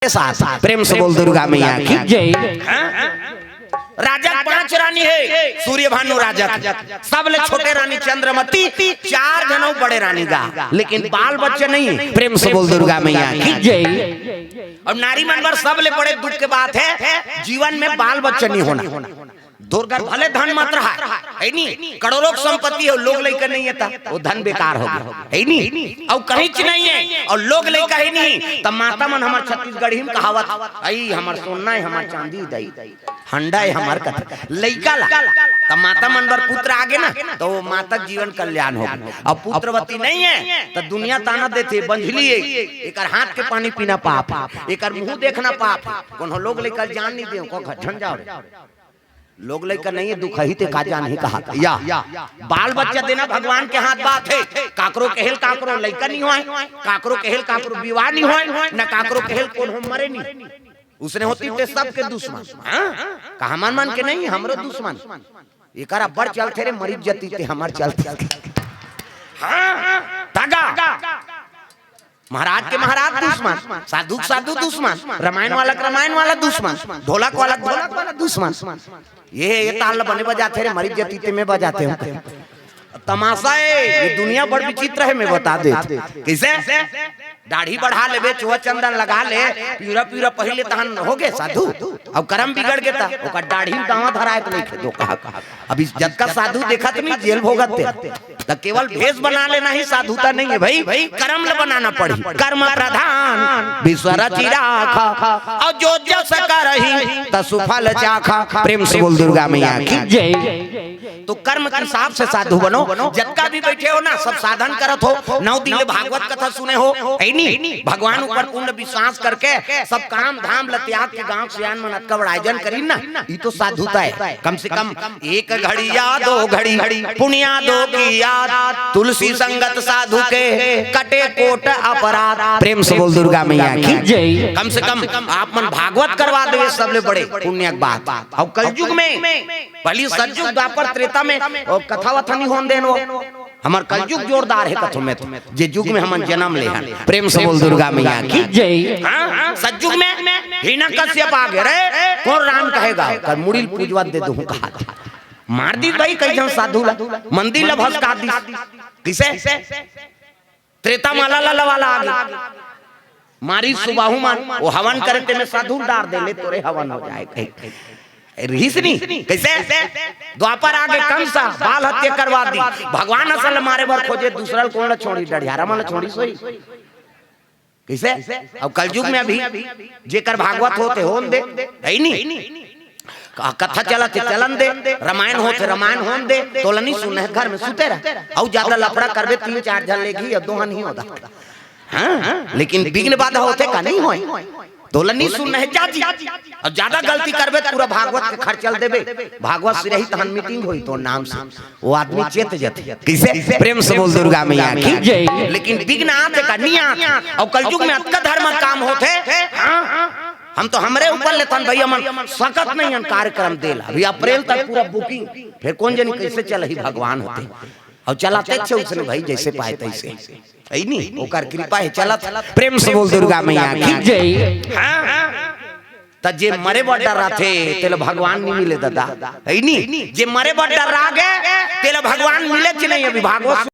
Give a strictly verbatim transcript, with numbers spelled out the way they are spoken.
के साथ। प्रेम से बोल दुर्गा मैया की जय। हाँ? राजा के पांच रानी हे, सूर्यभानु राजा के। सबले छोटे रानी चंद्रमती, चार झन अउ बड़े रानी गा, लेकिन बाल बच्चा नहीं हे। प्रेम से बोल दुर्गा मैया की जय। अउ नारी मन बर सबले बड़े दुख के बात हे, जीवन में बाल बच्चा नहीं होना। तोर घर भले धन मत रहा, हे नी, करोड़ों के संपत्ति हे, लोग लइका नहीं हे त ओ धन बेकार हो गे, हे नी, अउ कहींच नहीं हे, अउ लोग लइका हे नहीं, त माता मन हमर छत्तीसगढ़ी में कहावत, "अई हमर सोना हे, हमर चांदी दई, हंडा हे हमर कथे लइका ला।" त माता मन बर पुत्र आगे ना, त ओ माता के जीवन कल्याण हो गे। अउ पुत्रवती नहीं हे, त दुनिया ताना देथे, "बंझली हे, एकर हाथ के पानी पीना पाप हे, एकर मुंह देखना पाप हे।" कोनो लोग लइका जान नहीं दे, को घर झन जाओ रे। लोग लइका नहीं हे, दुखही ते का जानही कहा। या, बाल बच्चा देना भगवान के हाथ बात हे। काकरो कहेल काकरो लइका नहीं होय, काकरो कहेल काकरो विवाह नहीं होय, न काकरो कहेल कोनो मरे नहीं। उसने होती ते सबके दुश्मन। हाँ? कहा मन मन के नहीं, हमरो दुश्मन। एकर अब्बड़ चलथे रे, मरीज जती ते हमर चलथे। हाँ? तगा। महाराज के महाराज दुश्मन, साधु के साधु दुश्मन, रामायण वाला के रामायण वाला दुश्मन, ढोलक वाला के ढोलक वाला दुश्मन। ये, ये ताल ल बने बजाथे रे, मरीज जती ते में बजाथे हूँ। तमाशा हे, ये दुनिया बड़ विचित्र हे, मैं बता देत। कइसे? दाढ़ी बढ़ा लेबे, चोहा चंदन लगा ले, पीरा पीरा पहिले तहन हो गे साधु। अब करम बिगड़ गे त ओकर दाढ़ी दावा धराए त नहीं खेदो कहा। अभी जतका साधु देखत नहीं जेल भोगत ते, त केवल भेष बना लेना ही साधुता नहीं हे भाई, करम ल बनाना पड़ही। कर्म प्रधान विश्व रचि राखा, अउ जो जस करही त सुफल चाखा। प्रेम से बोल दुर्गा मैया की जय। तो कर्म के हिसाब से साधु बनो। जतका भी बैठे हो ना, सब साधन करत हो, नौ दिन ले भागवत कथा सुने हो, हे नी? भगवान ऊपर पूर्ण विश्वास करके सब काम धाम ल त्याग के गांव सियान मन अतका बड़ा आयोजन करिन ना, ई तो साधुता हे। कम से कम एक घड़ी या दो घड़ी पुनिया दो की याद, तुलसी संगत साधु के कटे कोट अपराध। प्रेम से बोल दुर्गा मैया की जय। कम से कम आप मन भागवत करवा देवे, सबले बड़े पुण्य के बात। अउ कलयुग में पहली सतयुग, द्वापर, त्रेता में ओ कथा वथा नहीं होन देन हो। हमर कलयुग जोरदार हे कथो में तो, जे युग में हमन जन्म ले हन। प्रेम से बोल दुर्गा मैया की जय। हाँ, सतयुग में हिरण्यकश्यप आ गे रे, कोन राम कहेगा, कर मुड़ी ल पूजवा दे दूं कहा। मार दीस भाई कई झन साधु ला, मंदिर ला भसका दीस। कइसे? त्रेता माला ला लवाला आ गे। मारी सुबाहु मन, ओ हवन करे ते में साधु डार दे ले, तोरे हवन हो जाए कहे। रिहिस नी, कइसे? द्वापर आ गे, कंसा बाल हत्या करवा दी। भगवान असन ल मारे बर खोजे, दूसरा ल कोन ल छोड़ी, डढ़ियारा मन ल छोड़ी सोई। कइसे? अब कलयुग में अभी जेकर भागवत होत हे होन दे, हे नी? क-, कथा चलत हे चलन दे, रामायण होत हे रामायण होन दे, तोला नहीं सुनना हे घर में सुते रह। अउ ज्यादा लफड़ा करबे तीन चार झन लेगही, अब दोहन ही होता। हाँ, लेकिन विघ्न बाधा होथे का नहीं होय? तोला नहीं सुनना हे जाजी। अउ ज्यादा गलती करबे त पूरा भागवत के खर्चा ल देबे। भागवत सिरही तहन मीटिंग होई तोर नाम से। ओ आदमी चेत जथे। कइसे? प्रेम से बोल दुर्गा मैया की जय। लेकिन विघ्न आथे का नहीं आथे। अउ कलयुग में अतका धर्म काम होथे। हाँ? हम तो हमरे ऊपर लेथन भैया मन सकत नहीं हन कार्यक्रम देला। अभी अप्रैल तक पूरा booking। फेर कोन जनी कइसे चलही भगवान होते। अउ चलाते छे उसने भाई जइसे पाए तइसे। हे नी? ओकर कृपा हे चलत। प्रेम से बोल दुर्गा मैया की जय। हाँ? त जे मरे बर डर्राथे, तेला भगवान नहीं मिले दादा। हे नी? जे मरे बर डर्रा गे, तेला भगवान मिले च नहीं। अभी भागवत